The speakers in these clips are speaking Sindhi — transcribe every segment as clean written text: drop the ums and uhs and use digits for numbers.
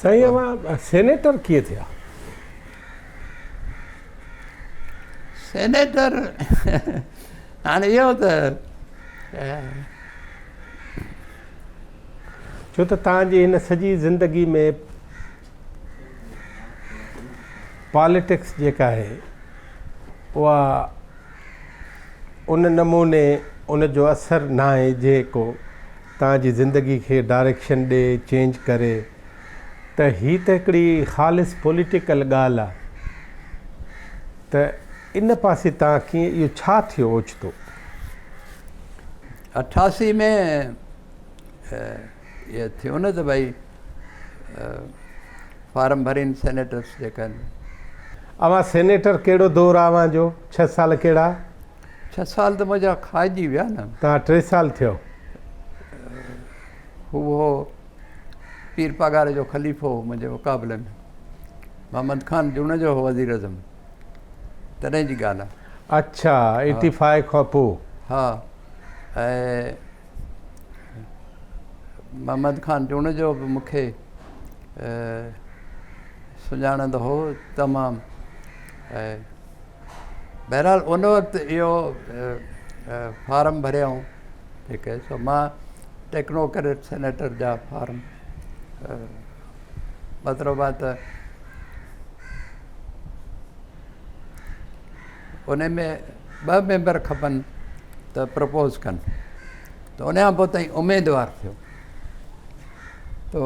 سائين اوهان سينيٽر ڪيئن ٿيا؟ سينيٽر هاڻي اهو ته ڇو ته توهان جي هن سڄي زندگي ۾ پاليٽڪس جيڪا آهي اها ان نموني ان جو اثر ناهي جيڪو توهان جي زندگي کي ڊائريڪشن ڏي چينج ڪري ته هي ته هڪڙي خالص پوليٽيڪل ڳالهه آ ته ان پاسي توهان ڪيئن اهو ڇا ٿيو اوچتو؟ 88 ۾ اهو ٿيو نه ته ڀئي فارم ڀرين سينيٽرس جيڪا آهن. اوهان سينيٽر ڪهڙو دور آ اوهان جو ڇهه سال ڪهڙا؟ ڇهه سال ته منهنجا کائجي ويا نه. توهان ٽي سال ٿيو. هو هو پير پاڳاري جو خليفو هو منهنجي مقابلي ۾ محمد خان جوڻيجو هو وزير اعظم تڏهن جي ڳالهه آهي. اڇا ايٽي فائيو کان پوء. ها ۽ محمد خان جوڻيجو به مون کي سڃاڻندو هو تمام ۽ بهرحال ان وقت اهو فارم ڀريائون جيڪي سو مان ٽيڪنوڪريٽ سينيٽر جا فارم مطلب آهي ته ان ۾ ٻه ميمبر کپن ته پرپوز ڪن ته ان کان پوء تائين اميدوار ٿيو تو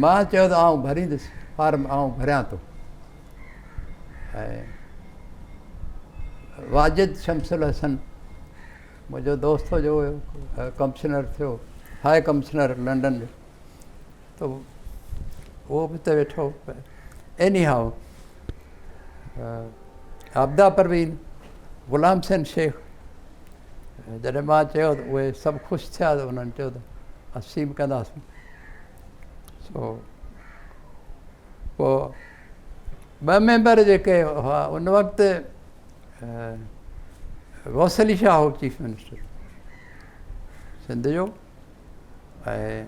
مان چيو ته آئون ڀريندس فارم آئون ڀريان ٿو ۽ واجد شمس الحسن منهنجو دوست هو جو ڪمشنر ٿيو هاء ڪمشنر لنڊن جو ته اهو به اتي ويٺو ايني هاء عابده پروين غلام حسين شيخ جڏهن مان چيو ته اهي سڀ خوش ٿيا ته انهن چيو ته اسين به ڪنداسين سو پوء ٻه ميمبر جيڪي هئا ان وقت غوث علي شاهه هو چيف منسٽر سنڌ جو ۽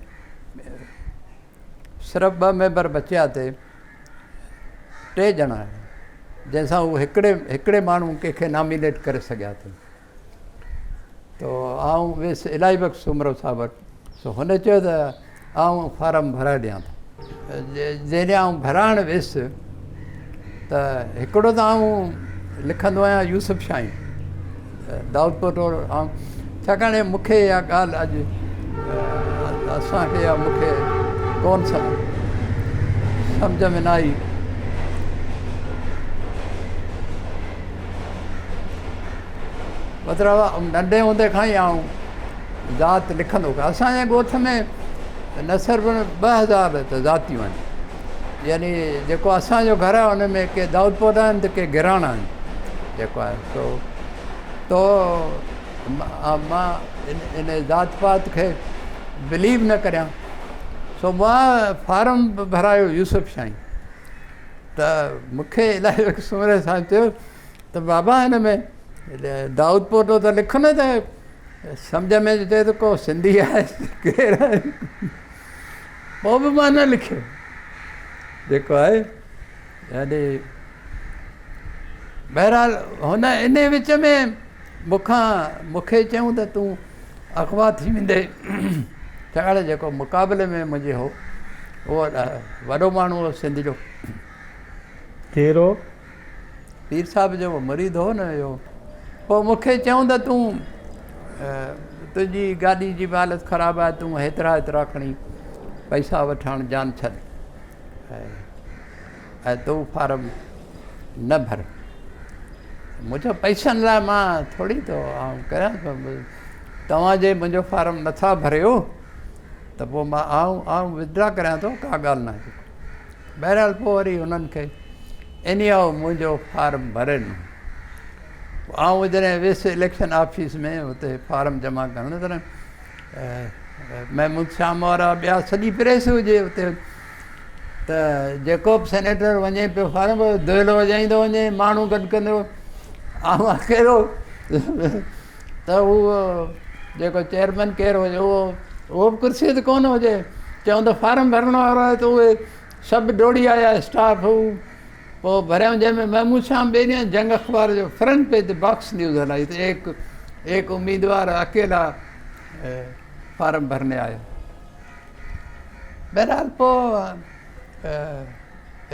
صرف ٻه ميمبر بچيا تي ٽي ڄڻا جنهن سان هو هڪڙي هڪڙي ماڻهو ڪنهن کي نامينيٽ ڪري سگهيا ٿي تو آئون ويس الاهي بخش سومرو صاحب وٽ سو هن چيو ته آئون فارم ڀرائي ڏيان ٿو جڏهن آئون ڀرائڻ ويس ته هڪڙو ته آئون لکندو آهيان يوسف شاهين دائود پوٽو آئون ڇاڪاڻ مون کي اها ڳالهه اڄ اسان کي يا مون کي ڪون سمجهه ۾ نه آئي مطلب ننڍي هوندي کان ئي آئون ذات لکندو هوس. اسان جي ڳوٺ ۾ نصر 2000 ته ذاتيون آهن. يعني جيڪو اسان جو گهر آهي ان ۾ ڪي دائود پوٽا آهن ته ڪي گراڻا آهن جيڪو آهي سو تو مان ان ذات پات کي بليو نه ڪريان سو مان فارم ڀرايو يوسف شاهين ته مونکي الاهي سومري صاحب چيو ته بابا هن ۾ دائود پوٽو ته لک نه ته سمجهه ۾ اچي ته ڪو سنڌي آهي ڪير آهي پوء به مان نه لکيو جيڪو آهي يعني بهرحال هن ان وچ ۾ مون کان مون کي چيائون ته تون اغوا ٿي ويندي ڇاڪاڻ جيڪو مقابلي ۾ منهنجي هو اهو وڏو ماڻهو هو سنڌ جو ڪير هو؟ پير صاحب جو مريد هو نه اهو. پوء مون کي چيائون ته تون تنهنجي گاڏي جي به حالت خراب آهي تون هيترا هيترا کڻي پئسا وٺ هاڻ جان ڇڏ ۽ تون فارم نه ڀر. مون چيو پئسن لاء مان ٿوري ٿو آئون ڪريان توهان جي منهنجو فارم نٿا ڀريو ته پوء مان آئون آئون ودرا ڪريان ٿو ڪا ڳالهه ناهي. بهرحال پوء وري هنن کي ايني هائو منهنجو فارم ڀري ڏنو. آئون جڏهن ويس اليڪشن آفيس ۾ اتي فارم جمع ڪرڻ تڏهن محمود شام وارا ٻيا سڄي پريس هجي اتي ته جيڪو به سينيٽر وڃي پيو فارم دهلو وڄائيندو وڃي ماڻهو گڏ ڪندو آئون اڪيلو ته هو جيڪو چيئرمين ڪير هجي اهو اهو به ڪرسي تي ڪونه هجي. چيائون ته فارم ڀرڻ وارو آهي ته اهي سڀ ڊوڙي آيا اسٽاف هو پوء ڀريائون جنهن ۾ محمود شام ٻئي ڏينهن جنگ اخبار جو فرنٽ پيج تي باڪس نيوز هلائي ته ايڪ ايڪ اميدوار اڪيلا فارم ڀرني آيو. بهرحال پوء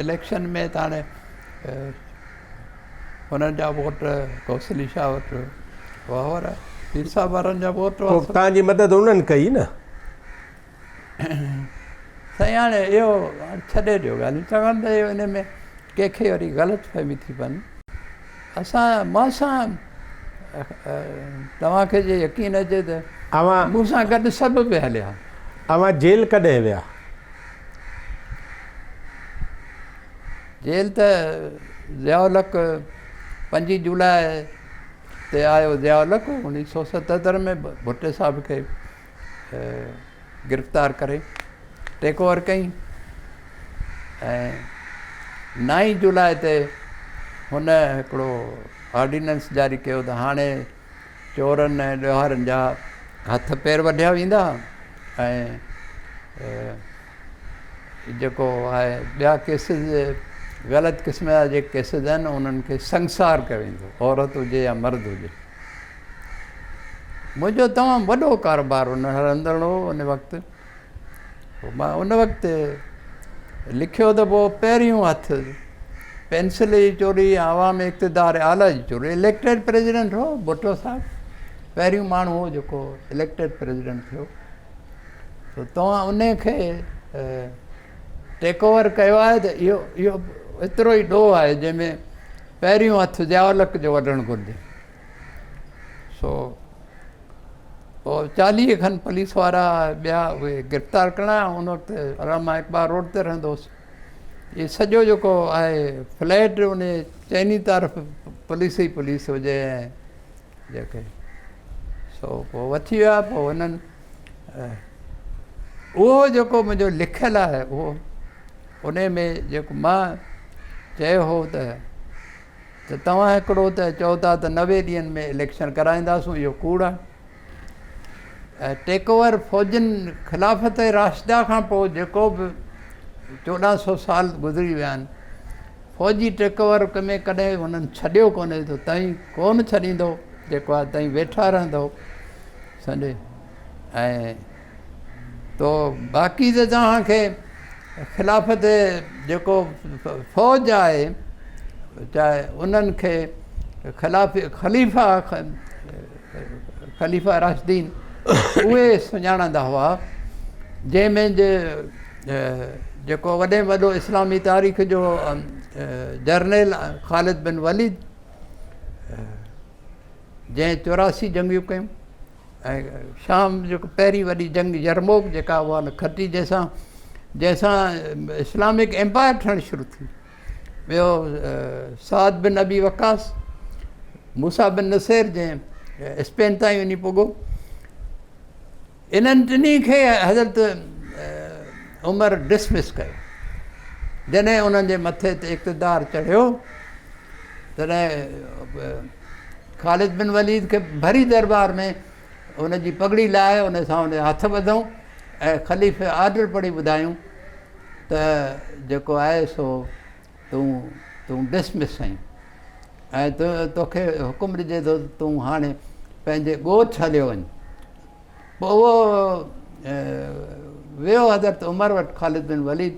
اليڪشن ۾ ته هاڻي هنن جا ووٽ غوث علي شاهه وٽ هئا وارا پير صاحب وارن جا ووٽ هئا. پوء توهان جي مدد انهن ڪئي نه؟ سائين هاڻي اهو ڇڏي ڏيو ڳالهيون ڇاڪاڻ ته اهو ان ۾ ڪنهن کي وري غلط فهمي ٿي پون اسان مان سان توهان کي جي يقين اچي ته اوهان مون سان گڏ سڀ به هليا. اوهان جيل ڪڏهن ويا؟ جيل ته ضياء الحق پنجين جولاء تي آيو ضياء الحق اڻويهه سو ستهتر ۾ ڀٽي صاحب کي گرفتار ڪري ٽيڪ اوور ڪئي ۽ نائين جولاء تي هن هڪڙو آرڊيننس جاري ڪيو ته هاڻي چورن ۽ ڏوهارين جا هٿ پير وڍيا ويندا ۽ جيڪو آهي ٻيا ڪيسز غلط قسم جا جيڪي ڪيسز آهن انهن کي سنگسار ڪيو ويندو عورت هجي يا مرد هجي. منهنجو تمام وڏو ڪاروبار ان هلندڙ هو ان وقت مان ان وقت لکيو ته پوء پهريون هٿ پينسل جي چوري يا عوام اقتدار اعليٰ جي چوري اليڪٽيڊ پريزيڊنٽ هو ڀٽو صاحب پهريون ماڻهو هو جيڪو اليڪٽيڊ پريزيڊنٽ ٿيو ته توهان ان کي ٽيڪ اوور ڪيو آهي ته اهو اهو ايترو ئي ڏوهه آهي جنهن ۾ پهريون هٿ ضياء الحق جو وڍڻ گهرجي. سو پوء چاليهه کن پوليس وارا ٻيا اهي گرفتار ڪرڻ آيا. ان وقت علامه اقبال روڊ تي رهندو هوس. هي سڄو جيڪو آهي فليٽ ان چئني طرف پوليس ئي پوليس هجي ۽ جيڪي سو پوء وٺي ويا. پوء هنن اهو جيڪو منهنجو لکيل آهي اهو ان ۾ جيڪو مان چيو هو ته ته توهان هڪڙو ته چئو ٿا ته 90 ڏينهن ۾ اليڪشن ڪرائينداسون اهو ڪوڙ آهي ۽ ٽيڪ اوور فوجن خلافت راشده کان پوء جيڪو به 1400 سال گذري ويا آهن فوجي ٽيڪ اوور ۾ ڪڏهن هنن ڇڏيو ڪونهي ته تائين ڪونه ڇڏيندو جيڪو آهي تائين ويٺا رهندو سمجهي ۽ تو باقي ته توهان کي خلافت جيڪو فوج آهي چاهي انهن کي خلاف خليفا خليفا راشدين اهي سڃاڻندا هئا جنهن ۾ جيڪو وڏي ۾ وڏو اسلامي تاريخ جو جرنيل خالد بن وليد جنهن 84 جنگيون ڪيون ۽ شام جيڪو پهرين وڏي جنگ يرموڪ جيڪا اها نه کٽي جنهن سان جنهن سان اسلامڪ ايمپائر ٺهڻ شروع ٿي. ٻيو سعد بن ابي وقاص، موسيٰ بن نصير جنهن اسپين تائين وڃي پڳو. انهن ٽنهي کي حضرت عمر ڊسمس ڪيو. جڏهن انهن جي مٿي تي اقتدار چڙهيو تڏهن خالد بن وليد کي ڀري دربار ۾ ان جي پڳڙي لاهي ان سان ان جا هٿ ٻڌائون ۽ خليفي آرڊر پڙهي ٻڌايون ته جيڪو آهي سو تون تون ڊسمس آهين ۽ توکي حڪم ڏجي ٿو ته تون هاڻي پنهنجي ڳوٺ هليو وڃ. پوء اهو ويو حضرت عمر وٽ خالد بن وليد.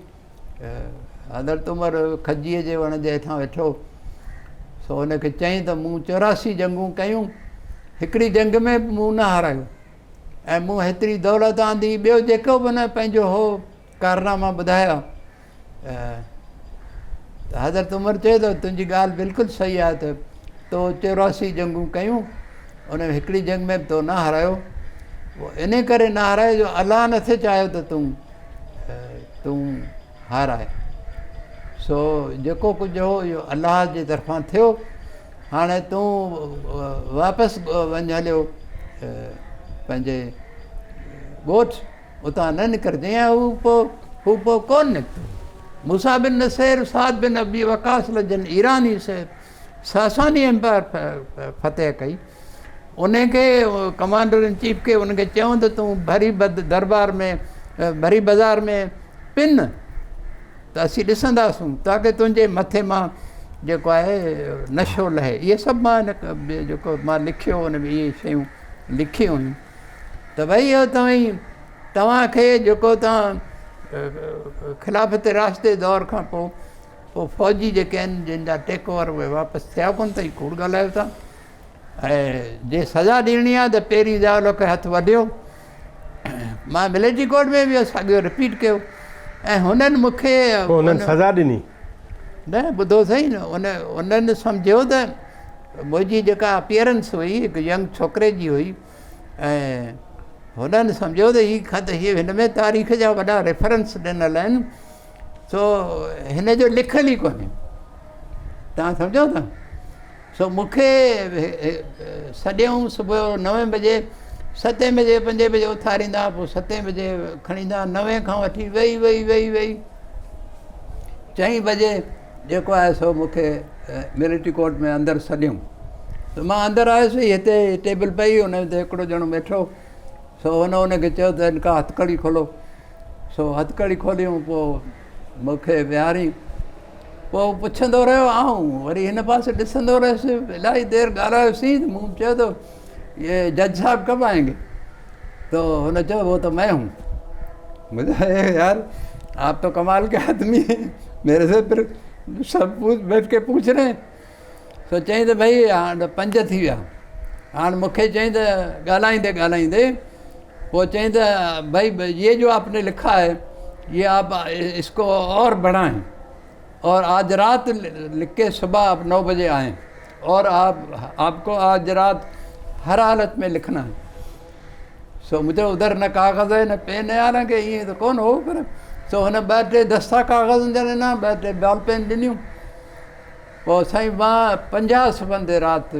حضرت عمر کجيء جي وڻ جي هيٺان ويٺو سو هن کي چيائين ته مون 84 جنگون ڪيون، هڪڙي جنگ ۾ به مون نه هارايو ۽ مون هيتري دولت آندي، ٻيو جيڪو به هن پنهنجو هو ڪارناما ٻڌايا. ته حضرت عمر چيو ته تنهنجي ڳالهه بلڪل صحيح آهي ته تو 84 جنگون ڪيون، ان ۾ هڪڙي جنگ ۾ به تو نه هارايو، ان ڪري نه هارايو جو الله نٿي چاهيو ته تون تون هارائي، سو جيڪو ڪجهه هو اهو الله جي طرفان ٿيو، هاڻي تون واپس وڃ هليو پنهنجي ڳوٺ، اتان نه نڪرجين. ۽ هو پوء هو پوء ڪونه نڪتو. موسيٰ بن نصير، سعد بن ابي وقاص جن ايراني ساساني ايمپائر فتح ڪئي، ان کي ڪمانڊر ان چيف کي ان کي چيائون ته تون ڀري دربار ۾ ڀري بازار ۾ پن ته اسين ڏسنداسون تاڪه تنهنجي مٿي مان جيڪو آهي نشو لهي. اهي سڀ مان هن جيڪو مان لکيو ان ۾ اهي شيون لکيون هيون ته ڀئي اهو توهين توهان کي جيڪو توهان خلافت راشدي دور کان پوء پوء فوجي جيڪي آهن جن جا ٽيڪ اوور اهي واپس ٿيا ڪونه ته هي ڪوڙ ڳالهايو ٿا ۽ جي سزا ڏيڻي آهي ته پهرين ضياء الحق کي هٿ وڍيو. مان ملٽري ڪورٽ ۾ به ساڳيو رپيٽ ڪيو ۽ هنن مون کي پوء هنن سزا ڏني؟ نه ٻڌو سائين ان انهن سمجهيو ته منهنجي جيڪا اپيئرنس هئي هڪ ينگ ڇوڪري جي هئي ۽ هنن سمجهيو ته هي خط هي هن ۾ تاريخ جا وڏا ريفرنس ڏنل آهن سو هن جو لکيل ئي ڪونهي تان سمجهو ٿا سو مون کي سڏيائون صبح جو نوين بجي، ستين بجي پنجين بجي اٿاريندا پوء ستين بجي کڻي ايندا نوين کان وٺي ويهي ويهي ويهي ويهي چئين بجي جيڪو آهي سو مون کي ملٽري ڪورٽ ۾ اندر سڏيائون ته مان اندر آيس هتي ٽيبل پئي ان تي هڪڙو ڄڻو ويٺو سو هن ان کي چيو ته هن کا هٿڪڙي کولو سو هٿڪڙي کوليون پوء مون کي ويهارين پوء پڇندو رهيو آئون وري هن پاسي ڏسندو رهيس الاهي دير ڳالهايوسين ته مون چيو ته یہ جج صاحب ڪب آئين گي تو هن چيو وہ تو مين هون مون چيو يار آپ تو ڪمال کے آدمي ہیں میرے سے پھر سب پوچھ بیٹھ کے پوچھ رہے ہیں سو چيائين ته ڀئي هاڻ پنج ٿي ويا هاڻ مون کي چيائين ته ڳالهائيندي ڳالهائيندي پوء چيائين ته ڀئي یہ جو آپ نے لکھا ہے یہ آپ اس کو اور بڑھائیں اور آج رات لکھ کے صبح آپ نو بجے آئیں اور آپ آپ کو آج رات ہر حالت میں لکھنا ہے سو مون چيو ادھر نه ڪاغذ آهي نه پين آهي حالانڪه ائين ته ڪونه هو پر سو هن ٻه ٽي دستا ڪاغذن جا ڏنا ٻه ٽي بال پين ڏنيون پوء سائين مان 50 صفحن تي رات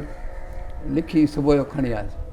لکي صبح جو کڻي آيس.